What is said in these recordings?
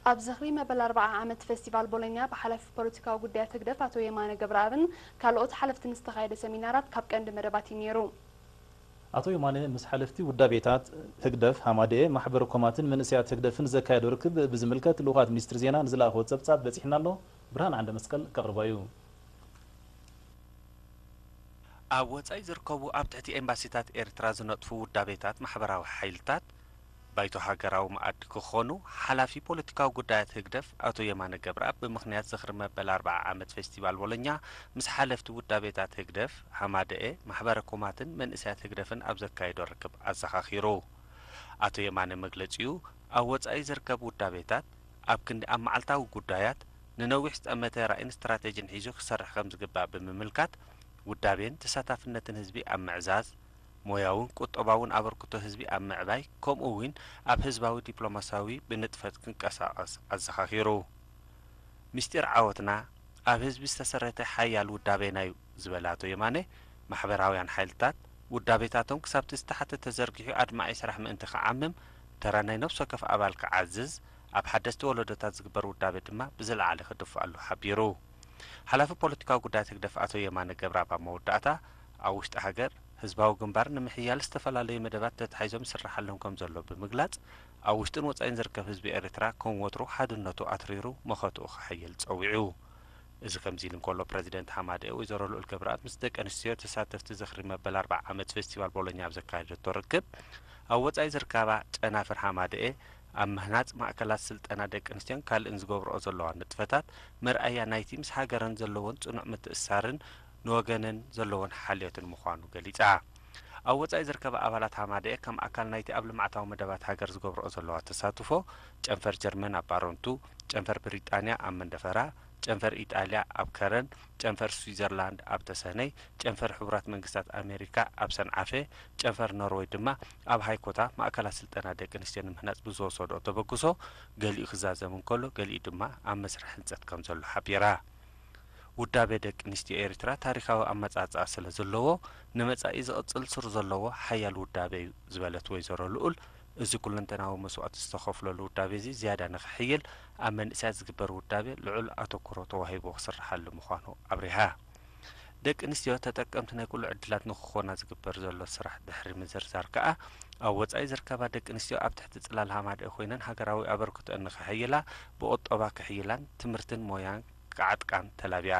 ኣብ ዝኽሪ መበል ኣርብዓ ዓመት ፌስቲቫል ቦሎኛ ብሓላፊ ፖለቲካዊ ጉዳያት ህግደፍ ኣቶ የማነ ገብረኣብን ካልኦት ሓለፍትን ዝተኻየደ ሰሚናራት ካብ ቀንዲ መደባት እዩ ነይሩ። ኣቶ የማነ ምስ ሓለፍቲ ውዳቤታት ህግደፍ፣ ሃማደኤ፣ ማሕበረ ኮማትን መንእሰያት ህግደፍን ዘካየዶ ርክብ ብዝምልከት ልኡኻት ሚኒስትሪ ዜና ንዝለኣኽዎ ጸብጻብ በጺሕና ኣሎ። ብርሃን ዓንደ መስቀል ከቕርቦ እዩ። ኣብ ወጻኢ ዝርከቡ ኣብ ትሕቲ ኤምባሲታት ኤርትራ ዝነጥፉ ውዳቤታት ማሕበራዊ ሓይልታት ባይቶ ሃገራዊ መኣዲ ክኾኑ ሓላፊ ፖለቲካዊ ጉዳያት ህግደፍ ኣቶ የማነ ገብረኣብ ብምኽንያት ዝኽሪ መበል ኣርብዓ ዓመት ፌስቲቫል ቦሎኛ ምስ ሓለፍቲ ውዳቤታት ህግደፍ፣ ሃማደኤ፣ ማሕበረ ኮማትን መንእሰያት ህግደፍን ኣብ ዘካየዶ ርክብ ኣዘኻኺሩ። ኣቶ የማነ መግለጺኡ ኣብ ወጻኢ ዝርከብ ውዳቤታት ኣብ ክንዲ ኣብ መዓልታዊ ጉዳያት ንነዊሕ ዝጠመተ ራእይን ስትራቴጂን ሒዙ ክሰርሕ ከም ዝግባእ ብምምልካት ውዳቤን ተሳታፍነትን ህዝቢ ኣብ ምዕዛዝ፣ ሞያውን ቁጠባውን ኣበርክቶ ህዝቢ ኣብ ምዕባይ፣ ከምኡ እውን ኣብ ህዝባዊ ዲፕሎማሲያዊ ብንጥፈት ክንቀሳቐስ ኣዘኻኺሩ። ምስጢር ዓወትና ኣብ ህዝቢ ዝተሰረተ ሓያል ውዳቤና እዩ ዝበለ ኣቶ የማነ፣ ማሕበራውያን ሓይልታት ውዳቤታቶም ክሳብቲ ዝተሓተ ተዘርጊሑ ኣድማዒ ስራሕ ምእንቲ ክዓምም፣ ተራ ናይ ነፍሲ ወከፍ ኣባል ክዓዝዝ፣ ኣብ ሓደስቲ ወለዶታት ዝግበር ውዳቤ ድማ ብዝለዓለ ክድፍኣሉ ሓቢሩ። ሓላፊ ፖለቲካዊ ጉዳያት ህግደፍ ኣቶ የማነ ገብረኣብ ኣብ መወዳእታ፣ ኣብ ውሽጢ ሃገር ህዝባዊ ግንባር ንምሕያል ዝተፈላለዩ መደባት ተታሒዞም ይስርሓሎም ከም ዘሎ ብምግላጽ፣ ኣብ ውሽጥን ወጻኢን ዝርከብ ህዝቢ ኤርትራ ከም ወትሩ ሓድነቱ ኣትሪሩ መኸትኡ ከሐይል ጸዊዑ። እዚ ከምዚ ኢሉ እንከሎ፣ ፕረዚደንት ሃማደኤ ወይዘሮ ልኡል ገብረኣብ ምስ ደቂ ኣንስትዮ ተሳተፍቲ ዝኽሪ መበል ኣርብዓ ዓመት ፌስቲቫል ቦሎኛ ኣብ ዘካየደቶ ርክብ፣ ኣብ ወጻኢ ዝርከባ ጨናፍር ሃማደኤ ኣብ ምህናጽ ማእከላት ስልጠና ደቂ ኣንስትዮን ካልእን ዝገብርኦ ዘለዋ ንጥፈታት መርኣያ ናይቲ ምስ ሃገረን ዘለወን ጽኑዕ ምትእስሳርን ንወገነን ዘለወን ሓልዮትን ምዃኑ ገሊጻ። ኣብ ወጻኢ ዝርከባ ኣባላት ሃማደኤ ከም ኣካል ናይቲ ኣብ ልምዓታዊ መደባት ሃገር ዝገብርኦ ዘለዋ ተሳትፎ፣ ጨንፈር ጀርመን ኣብ ባረንቱ፣ ጨንፈር ብሪጣንያ ኣብ መንደፈራ፣ ጨንፈር ኢጣልያ ኣብ ከረን፣ ጨንፈር ስዊዘርላንድ ኣብ ተሰነይ፣ ጨንፈር ሕቡራት መንግስታት ኣሜሪካ ኣብ ሰንዓፈ፣ ጨንፈር ኖርወይ ድማ ኣብ ሃይኮታ ማእከላት ስልጠና ደቂ ኣንስትዮ ንምህናጽ ብዝወሰድኦ ተበግሶ፣ ገሊኡ ክዛዘም እንከሎ፣ ገሊኡ ድማ ኣብ መስርሕ ህንጸት ከም ዘሎ ሓቢራ። ውዳቤ ደቂ ኣንስትዮ ኤርትራ ታሪኻዊ ኣመጻጽኣ ስለ ዘለዎ፣ ንመጻኢ ዝቕጽል ሱር ዘለዎ ሓያል ውዳቤ እዩ ዝበለት ወይዘሮ ልኡል፣ እዚ ኩለንተናዊ መስዋእቲ ዝተኸፍለሉ ውዳቤ እዚ ዝያዳ ንኽሕይል፣ ኣብ መንእሰያት ዝግበር ውዳቤ ልዑል ኣተኩሮ ተዋሂብዎ ክስርሓሉ ምዃኑ ኣብሪሃ። ደቂ ኣንስትዮ ተጠቀምቲ ናይ ኩሉ ዕድላት ንኽኾና ዝግበር ዘሎ ስራሕ ድሕሪ ምዝርዛር ከኣ፣ ኣብ ወጻኢ ዝርከባ ደቂ ኣንስትዮ ኣብ ትሕቲ ጽላል ሃማደኤ ኮይነን ሃገራዊ ኣበርክቶአን ንኽሕይላ፣ ብቑጠባ ክሕይላን ትምህርትን ሞያን ክዓጥቃን ተላቢኣ።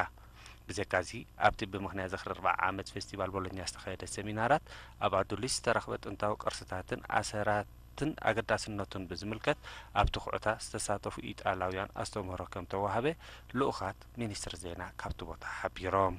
ብዘካዚ፣ ኣብቲ ብምኽንያት ዝኽሪ ኣርብዓ ዓመት ፌስቲቫል ቦሎኛ ዝተኻየደ ሰሚናራት፣ ኣብ ኣዱሊስ ዝተረኽበ ጥንታዊ ቅርስታትን ኣሰራትን ኣገዳስነቱን ብዝምልከት ኣብ ትኹዕታ ዝተሳተፉ ኢጣልያውያን ኣስተምህሮ ከም ተዋህበ ልኡኻት ሚኒስትሪ ዜና ካብቲ ቦታ ሓቢሮም።